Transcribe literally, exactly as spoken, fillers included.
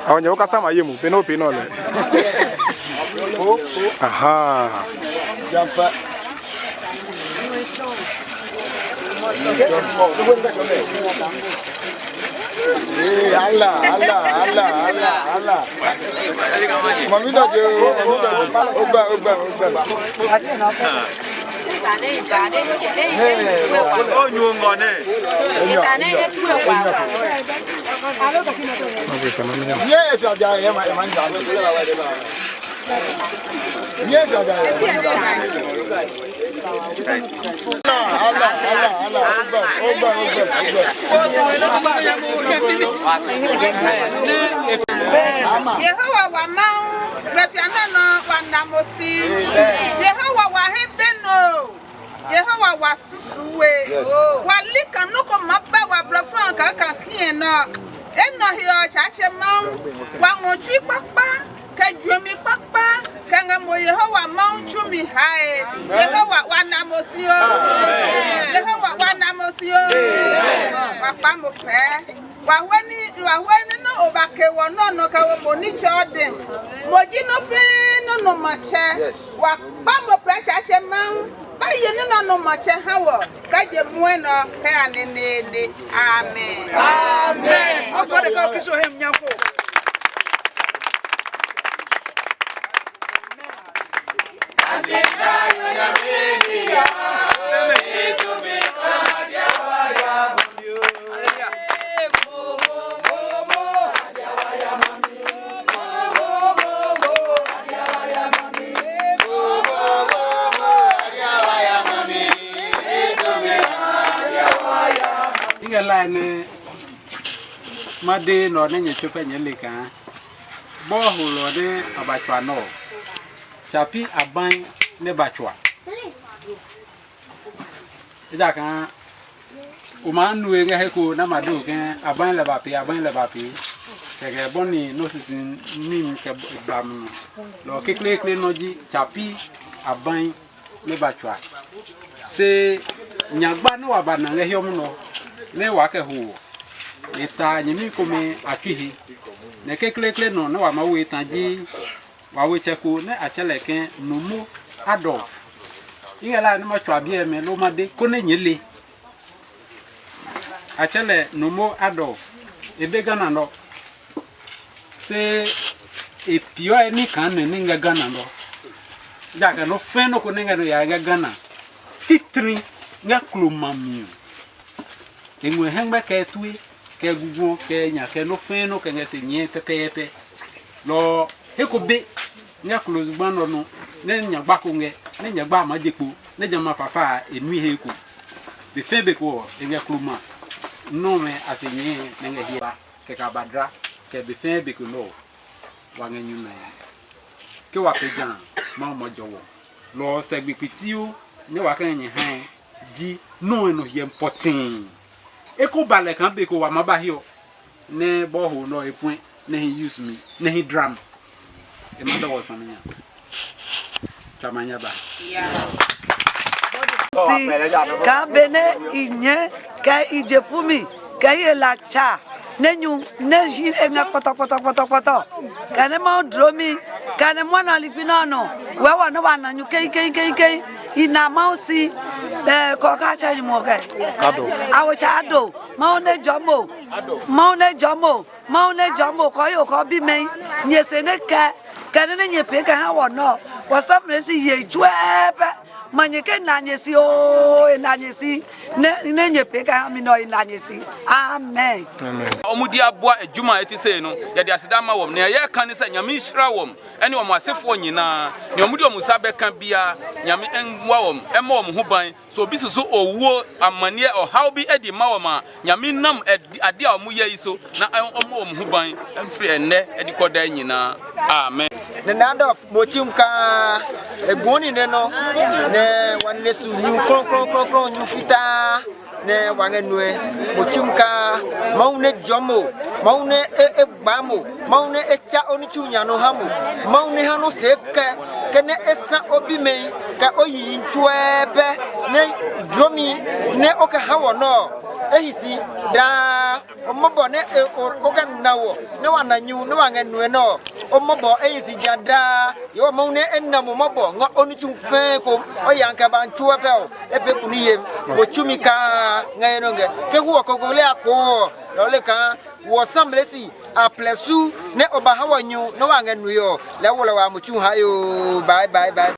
Awɔ nyɛ wo kasa ma ye mu, pe no pe no lɛ. Aha. Ee, ala, ala, ala, ala, ala. Mami dɔ je o, mami dɔ je. Ogba, ogba, ogba. Ee, o nyu ngɔ ne. Enyo, enyo, enyo. Ye e fi aja ye ma, ma nya. Ye e fi aja ye. Ala, ala, ala, ala. Ogba, ogba, ogba, ogba. Yehowa wa Mawu, gbɛfia nɛ nɔ wa na mo si. Yehowa wa he be no. Yehowa wa susu we. Wa li kaa nɔ́ ko maa bɛ wa blɔ fɔ kaa kaa kiɛ nɔ. Enɔ he ɔ Tsaatsɛ Mawu, wa ngɔ tsui kpakpa, kɛ juɛmi kpakpa, kɛ ngɛ mo Yehowa Mawu tsumi hae. Yehowa wa na mo si o. Yehowa wa na mo si o. Wa kpa mo pɛɛ. Wa huɛ ní wa huɛ ní nɔ́ o ba ke wɔ nɔ́ nɔ kɛ wo mo ní tsɛ ɔ dɛ. Mo ji nɔ́ fɛɛ nɔ́ nɔ matsɛ. Wa kpa mo pɛɛ Tsaatsɛ Mawu. Ba ye ní nɔ́ nɔ matsɛ ha wɔ. Kɛ je muɛ nɔ kɛ ya neneene. Amen. Amen. Ɔtɔ de ka Kristo hem nyako. I ngɛ lae nɛ ma de nɔ nɛ nyɛ tso pɛ nyɛɛ le kaa bɔɔhol ɔ nɛ a ba tsua nɔ ɔ, tsa pi abai nɛ ba tsua. Ejakaa o maa nue ngɛ he ko nɛ a ma de o ke abai lɛ ba pee, abai lɛ ba pee. Kɛkɛ bɔni nɔ sisi nimi kɛ ba mu lɔ kekleekle nɔ ji tsa pi abai nɛ ba tsua. Se nyagba nɛ wa ba na ngɛ hiɔmu nɔ nɛ wa kɛ ho ɔ, e ta nyɛmi komɛ a tsui he. Nɛ kekleekle nɔ nɛ wa maa wo e ta ji wawetsɛ ko nɛ a tsɛ lɛ ke Nomo Adolf. I ngɛ la nɛ ma tsua biɛ mɛ lo ma de konɛ nyɛɛ le. A tsɛ lɛ Nomo Adolf. E be Ghana nɔ. Se e piɔe ní kaa nɛ ní ngɛ Ghana nɔ. Ejakaa nɔ fɛɛ nɔ ko nɛ ngɛ nɔ ya ngɛ Ghana. Titri ngɛ klo ma mi ɔ. E ngɔ e hɛngmɛ kɛ tue, kɛ guguɔ, kɛ nya, kɛ nɔ fɛɛ nɔ kɛ ngɛ se nyɛɛ pɛpɛɛpɛ. Lɔ ɔ, he ko be ngɛ klo zugba nɔ nɔ, nɛ nyagba ko ngɛ, nɛ nyagba a maa je kpo, nɛ jamɛ a papa a e nui he ko. Be fɛɛ be ko ɔ, e ngɛ klo ma nɔmɛ a se nyɛɛ nɛ ngɛ hiɛ ba, kɛ ka ba dla, kɛ be fɛɛ be ko nɛ ɔ, wa ngɛ nyu nɛ. Ke wa pee ja a, Mawu ma jɔ wɔ. Lɔ ɔ sɛ gbi kpitiio nɛ wa kɛ ngɛ nyɛ hae ji nɔ́ ɔ nɔ hyɛ pɔtɛɛ. E ko ba lɛ kaa be ko wa maa ba hiɔ nɛ bɔho nɛ ɔ e puɛ nɛ hi use mi nɛ hi dram. E ma dɔ wɔ sami nya. Tsa ma nya ba. Si kaa benɛ i nyɛɛ kɛ i je pu mi kɛ i he la tsa nɛ nyu nɛ hi e ngɛ kpɔtɔkpɔtɔkpɔtɔkpɔtɔ kɛ nɛ Mawu dlomi kɛ nɛ muɔ na ligbi nɛ ɔ nɔ wɛɛ wɔ nɛ wa na nyu keikeikeikei. I na Mawu si kɔ ka tsɛ nyumu ɔ kɛ. Ado. Awo tsa ado. Mawu nɛ jɔ mo. Mawu nɛ jɔ mo. Mawu nɛ jɔ mo kɔ yo kɔ bi mɛ nyɛ se nɛ kɛ kɛ nɛ nɛ nyɛ pee kɛ ha wɔ nɔ. Wɔ sɔfle si ye juɛɛ pɛ. Ma nyɛ ke na nyɛ si oo, e na nyɛ si. Nɛ nɛ nyɛ pee kɛ ha mi nɔ, e na nyɛ si. Amen. Ɔmudi a bua ejuma eti se no. Yɛ dia sida ma wɔm ne yɛ kan ni sɛ nyami shira wɔm. Ɛni wɔm asefo nyina. Ni ɔmudi ɔmu sa bɛ kan bia. Nyami en wa wɔm. Ɛmɔ wɔm hu ban. So bi susu owuo amaniɛ ɔhau bi edi ma wɔm a. Nyami nam adi a ɔmu yɛ iso. Na ɔmɔ wɔm hu ban. Ɛmfiri ɛnɛ edi kɔdɛ nyina. Amen. Nana Adolf mo tsim kaa e gbuɔ ni nɛ nɔ nɛ wa nine su nyu klɔuklɔuklɔuklɔu nyu fitaa nɛ wa ngɛ nuɛ. Mo tsim kaa Mawu nɛ jɔ mo Mawu nɛ e e gbaa mo, Mawu nɛ e tsa o ní tsu nya nɔ ha mo, Mawu nɛ ha nɔ se kɛ, kɛ nɛ e sa o bimɛi kɛ o yiyi tsuɛɛ pɛ, nɛ dlomi nɛ o kɛ ha wɔ nɔ ɔ, e hi si daa. O mɔbɔ nɛ e o o kɛ na wɔ nɛ wa na nyu nɛ wa ngɛ nue nɔ ɔ, o mɔbɔ e hi si ja daa. Yehowa Mawu nɛ e na mo mɔbɔ ngɔ o ní tsu fɛɛ ko, o ya kɛ ba tsuɛ pɛ ɔ, e pee kuni yem. Mo tsumi kaa ngɛ ye nɔ ngɛ ke hu ɔ koko lɛ a koo ɔ, lɔ le kaa wɔ sa mlesi a plɛ su nɛ o ba ha wɔ nyu nɛ wa ngɛ nue ɔ, lɛɛ wɔ lɛ wa mo tsu ha yo. Bye bye bye.